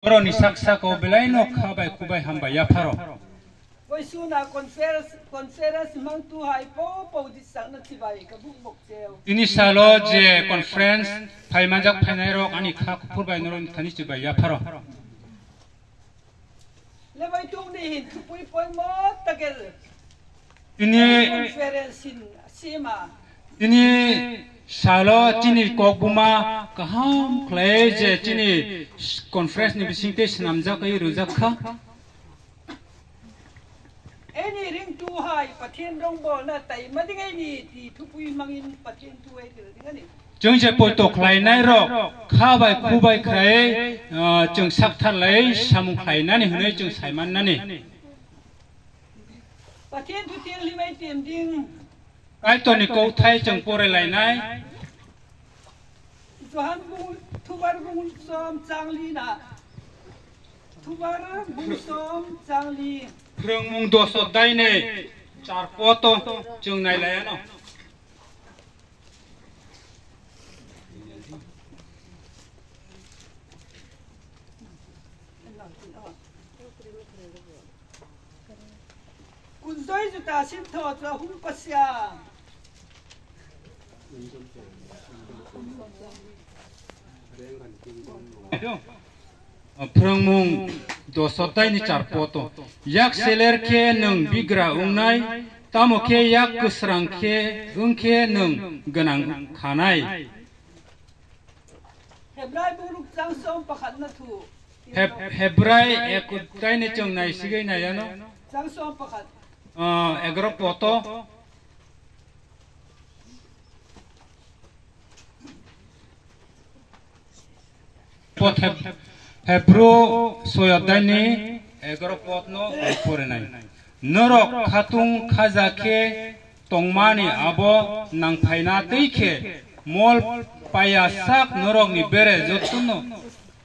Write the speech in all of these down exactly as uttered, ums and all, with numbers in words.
Boroni sak sako belaino kha bai khubai hambai yapharo. Koisuna conference, conference mangtu hai po po disakna chibai kabuk bok cheo. Tini salo je conference phaimanjak phainairok ani kha kuphur bai norok thani chibai yapharo. Lebai tungni hin thupui poimo takel. Tini conference hin sima. Tini salo chini kokbuma kaham khlai je chini conference ni bisingtwi swnamjak wi rwjak kha. Eni ring tu hai Pathen rong bo na tai ma dingai ni ti thupui mangin Pathen tu hai kira dingai ni. Chwng je poito khlainairok kha bai khu bai khlai, ah, chwng sakthar lai samung khlainani hwnwi chwng saimannani. Pathen tu tiang limai tem ding. Kaitorni kokthai chwng pore lainai. Johan bung, Thubar bung som changli na. Thubar bung som changli. Phrwngmung dos odai ni char poto chwng nai laiano. Kunjoi juta sintho chahum pasya. Phrwngmung dos odai ni char poto. Yak seler khe nwng bigra wngnai, tamo khe yak kwsrang khe wng khe nwng gwnang khanai. Hebrai buruk changsom pakhat na thu. Heb-, Hebrai ek odai ni chwng nai sigwi nai ano. Changsom pakhat. Ah, egaro poto. Pot Heb-, Hebru soi odai ni egaro pot no porinai. Norok khatung khaja khe tongmani abo nangphaina twi khe mol paiya sak norokni bere jotono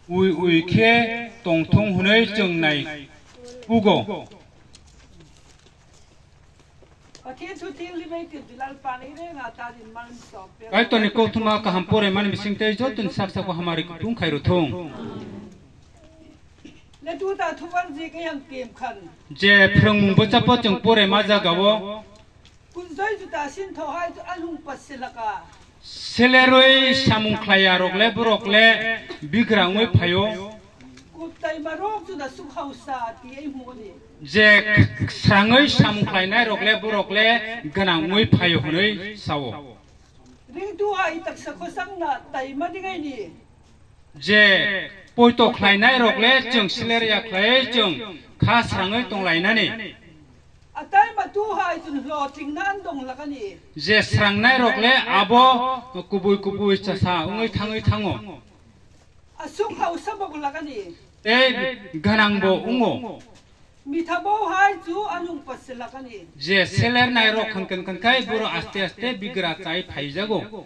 ui ui khe tongthung hwnwi chwng nai ugo. Kaitorni kothoma kaham pore mani bising tei jotoni sak sako hamari kutung khai rwthung. Je phrwngmung bwchapo chwng pore ma jagao. Kunjoi juta sintho hai tu alung pasilaka. Selerwi samung khlaiya rok le borok le bigra wngwi phaio. Kutai ma rok juda suk hausa ti ai hmoni. Je srangwi samung khlainai rok le borok le gwnang wngwi phaio hwnwi sao. Ring tu hai taksa khosang na tai ma dingai ni. Je poito khlainai rok le chwng siler ya khlai chwng kha srangwi tonglainani. Atai ma tu hai chun hlo thing nan dong lagani. Je srangnai rok le abo kubui kubui chasa wngwi thangwi thango. Asuk hausa bo lagani. Tei gwnang bo wngo. Mitha bo hai chu anung passe lagani. Je seler nai rok khan khan khan khai boro aste aste bigra chai phaijago.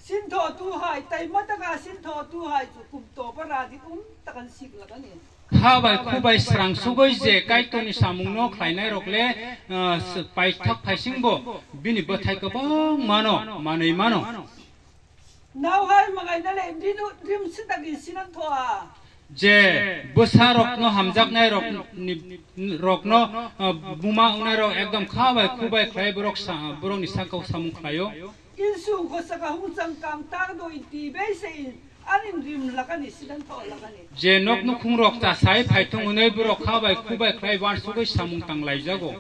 Sintho tu hai, tai mataka sintho tu hai chu kum to pa radi um takan sik lagani. Kha bai khu bai srang sugoi je Kaitorni samungno khlainai rok le, ah, s-, paithak phaisingbo bini bwthai kwbang mano, manwi mano. Nau hai mangai na le dinu rim sitagi sinan thoa. Je bwsa rokno hamjaknai rok ni, rokno, ah, buma wngnai rok ekdom kha bai khu bai khlai borok sa, borokni sakao samung khlaio. Insung khosaka hung chang kang tang do in ti be se in anin rim lakani sidan tho lakani. Je nok nukhung rok ta sai phai thung unoi borok kha bai khu bai khlai wan sugoi samung tang lai jago.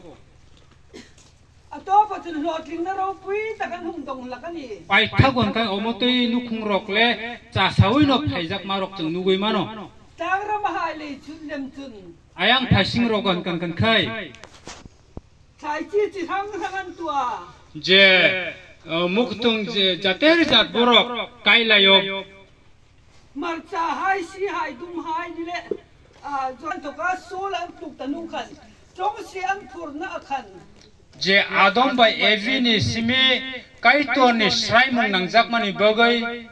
Ato pathun lo tling na rong pui takan hung dong lakani. Pai thagon kai omo tei nukhung rok le cha saui no phai jak ma rok chwng nugui mano. Tang ram hai le chun lem chun. Ayang phai sing rok gan kan kan khai. Thai chi chi hang hang an tua. Je, uh, muktung je jater jat borok kai layo. Marcha hai si hai dum hai ni le, ah, jon to ka sol an tuk ta nung khan. Chong si an phur na khan. Je Adam bai Evi ni simi Kaitor ni sraimung nangjakmani bagwi.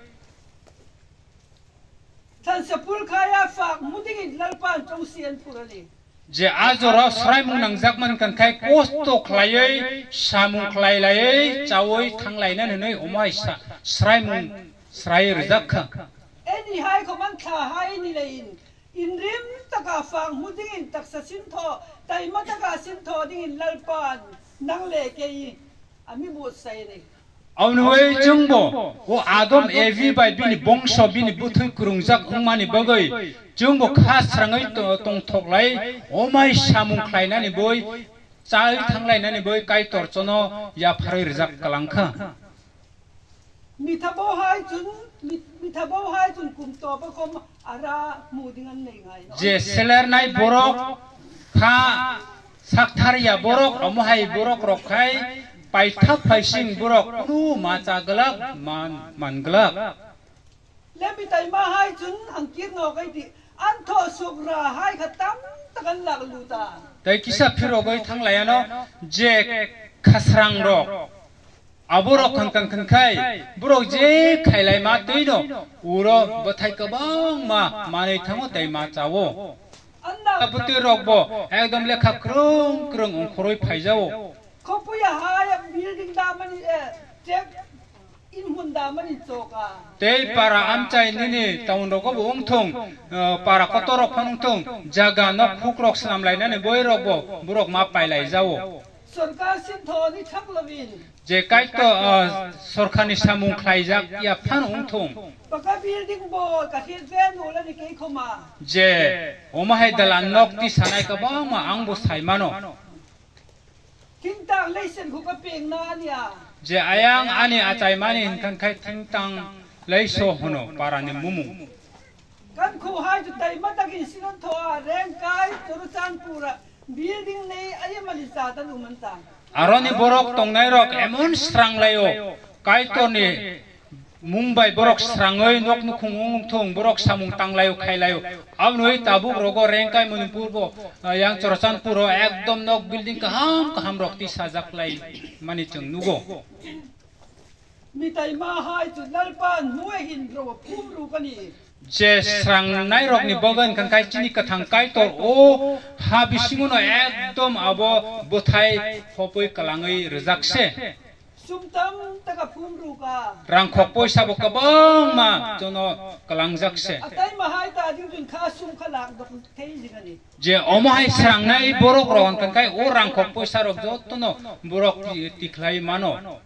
Thansa pul khaya fak muding in lalpan chong si an phur ani. Je a jorao sraimung nangjak man kan khai kosto khlaiwi, samung khlai laiwi, chawi thang laina hwnwi omo hai sa-, sraimung srai rwjak kha. Eni Ni hai kho man kha hai ni le in. In rim taka fang mu ding in taksa sin tho, tai ma taka sin tho ding in Lalpan nang le ke i. Ami bu sai ni. Aboni bai chwngbo o Adam Evi bai bini bongso bini bwthwi kwrwngjak wngmani bagwi chwngbo kha srangwi to-, tongthoklai omai samung khlainani bai chai thanglainani bai Kaitor chono yapharwi rijak kwlangkha. Mitha bo hai chun, mit-, mitha bo hai chun kum to ba kom ara mu ding an nei ngai. Je selernai borok kha Sakthar ya borok, omo hai borok rok khai paithak phaising borok kunu ma cha glak, man, man glak. Lembi tai ma hai chun ang kir no kai di, an tho suk ra hai kha tam takan lak lu ta. Tai kisa phirogoi thang lai ano je khasrang rok. Aborok khan khan khan khai, borok je khailai ma twi no, uro bwthai kwbangma manwi thango tei ma chawo. Anna. Abutwi rok bo ekdom lekha kwrwng kwrwng ongkhorwi phaijao. Khopuya hai building da mani, eh, trek in hun da mani choka. Tei para amchai nini town rogo bo wngthung, eh, para kotor rok phano wngthung, jaga nok khuk rok swnam lainani boi rok bo borok ma pailai jao. Sorkar sintho ni thak lobin. Je Kaitor, ah, sorkarni samung khlaijak ya phano wngthung. Paka building bo kathir pen ulani kei khoma. Je omo hai dalan nok tisanai kwbangma ang bo sai mano. Thingtang leisen khuka pengna ania. Je ayang ani achaimani hinkhan khai thingtang leiso hono parani mumung. Kan khu hai tu tai mata kin sinan thoa reng kai turu chan pura. Building nei aye mali sa ta lu man ta. Aroni borok tongnai rok emon srang laio, Kaitorni mung bai borok srangoi nok nukhung wng thung, borok samung tang laio, khai laio. Aboni tabuk rogo Rengkai Manipur bo, ah, yang Churachandpur o ekdom nok building kaham kaham rok tisajak lai mani chwng nugo. Mitai ma hai chu lalpa nuai hin ro phum ru kani. Je srang nai rok ni bogan kan kai chini kathang Kaitor o ha bisingo no ekdom abo bwthai phopoi kwlangwi rwjak se. Sum tam taka phum ru ka. Rang khok poisa bo kwbangma jono kwlangjak se. Atai ma hai ta jing jing kha sum kha lak dok thei jing ani. Je omo hai srang nai borok rok kan kai o rang khok poisa rok jotono borok ti-, tikhlai mano.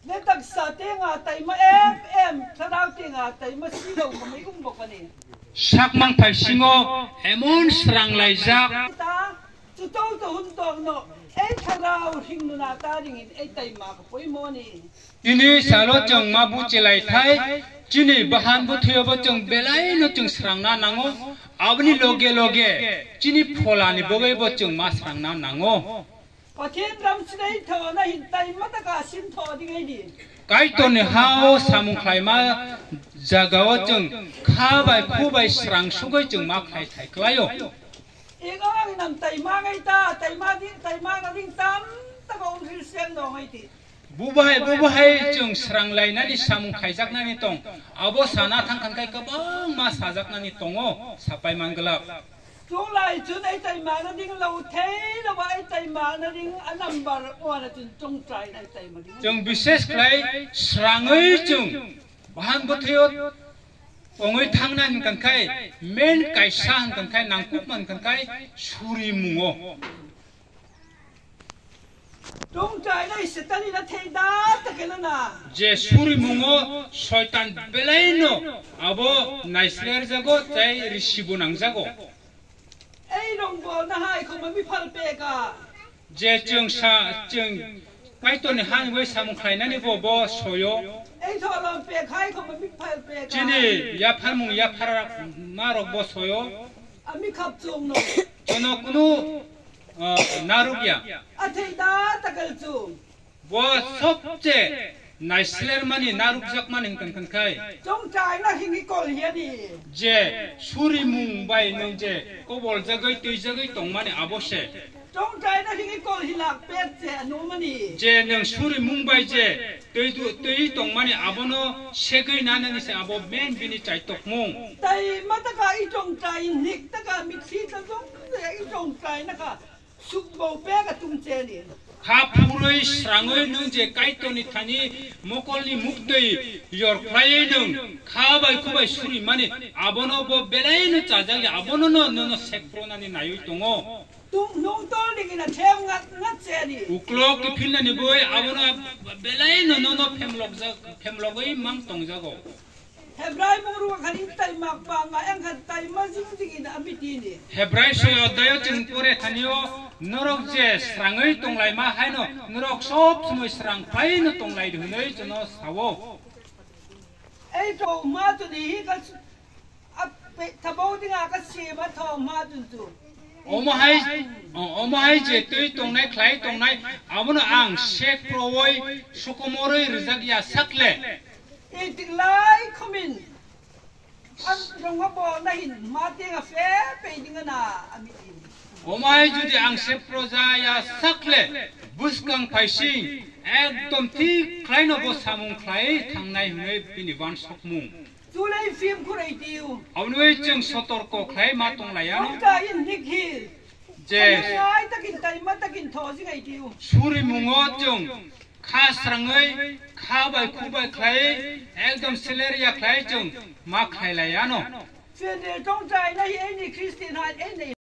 Netak sa tenga taima em em, tharau tenga taima silo kamai um bokani. Sakmang phaisingo emon srang laijak. Ta, chutou to hun tokno, ei tharau hingnu na ta ringin, ei taima ko poimoni. Tini salo chwng ma buchelai thai, chini bahan bwthwio bo chwng belai no chwng srangna nango, aboni loge loge chini pholani bogoi bo chwng ma srangna nango. Pathen ram sinai tho na hin tai mata ka sin tho ding ai di. Kaitorni hao samung khlaima jagao chwng kha bai khu bai srang sugoi chwng ma khlai thai klaio. Ego ang nam tai ma ngai ta, tai ma ding, tai ma ga ding tam ta ka um hil siang dong ai ti. Bubai, bubai chwng srang lainani samung khaijaknani tong. Abo sana thang khan kai kwbangma sajaknani tongo, sapai man glak. Chunglai chun ai tai mana ding lo thei lo ba ai tai mana ding a number one a chun chungchai nai tai ma ding. Chwng bises khlai srangwi chwng bahan bwthwio tongwi thangna hwn kan khai main kaisa hwn kan khai nangkukma hwn kan khai suri mungo. Tungchai nai setani na thei da ta kela na. Je suri mungo soitan belaino abo naisler jago tei risibo nangjago. Ei rong bo na hai khoma mi phal pe ka. Je chwng sa, chwng Kaitorni hani bai samung khlainani bo, bo soyo. Ei tholom pe khai khoma mi phal pe ka. Chini yapharmung yaphar ma rok bo soyo. Ami khap chwng no. Jono kunu, ah, naruk ya. Athei da takal chu. Bo sobche naislermani narukjakmani hwn kan khai. Chongchai na hini kol hiya di. Je suri mung bai nung je kobol jagoi twi jagoi tongmani abo se. Chongchai na hini kol hilak pet se anumani. Je nung suri mung bai je twi du-, twi tongmani abono segoi nanani se abo men bini chai tokmung. Tai mataka i chongchai nik taka mitsi ta jong i chongchai naka. Sukbo pek a tum cheni. Kha phurwi srangwi nwng je Kaitorni thani mokolni muktwi yor khlaiwi nwng kha bai khubai surimani, abono bo belaino chajakya, abono no nono sekpronani naiwi tongo. Tung nung tol digi na them ngat ngat se di. Uklok kiphinnani boi abono belaino nono phemlokjak, phemlogwi mang tongjago. Hebrai mungru khan tai mak pa nga yang khan tai ma jing digi na ami tini. Hebrai soi adhayo chwng pore thanio norok je srangwi tonglaima haino norok sob somoi srang phaino tonglai di hwnwi chwngno sao. Ei to ma to di hi ka s-, a pe-, tabo ding a ka se ma tho ma dun tu. Omo hai, o-, omo hai je twi tongnai khlai tongnai, abono ang sek prowoi sokomoroi rijak ya sakle. Ei tik lai khomin. An rongma bo na hin ma te ga fe pe ding na ami. Omo hai jodi ang sek pro ja ya sakle, buskang phaising, ekdom thik khlaino bo samung khlai thangnai hwnwi bini wansokmung. Tulai film khurai tiu. Aboni bai chwng sotorko khlai ma tong laiya no. Kongka in nik hi. Je. Ai takin tai ma takin tho jing ai tiu. Suri mungo chwng kha srangwi, kha bai khu bai khlai, ekdom seler ya khlai chwng ma khlai laiya no. Federal tong chai na hi ai ni Christian hai ai ni.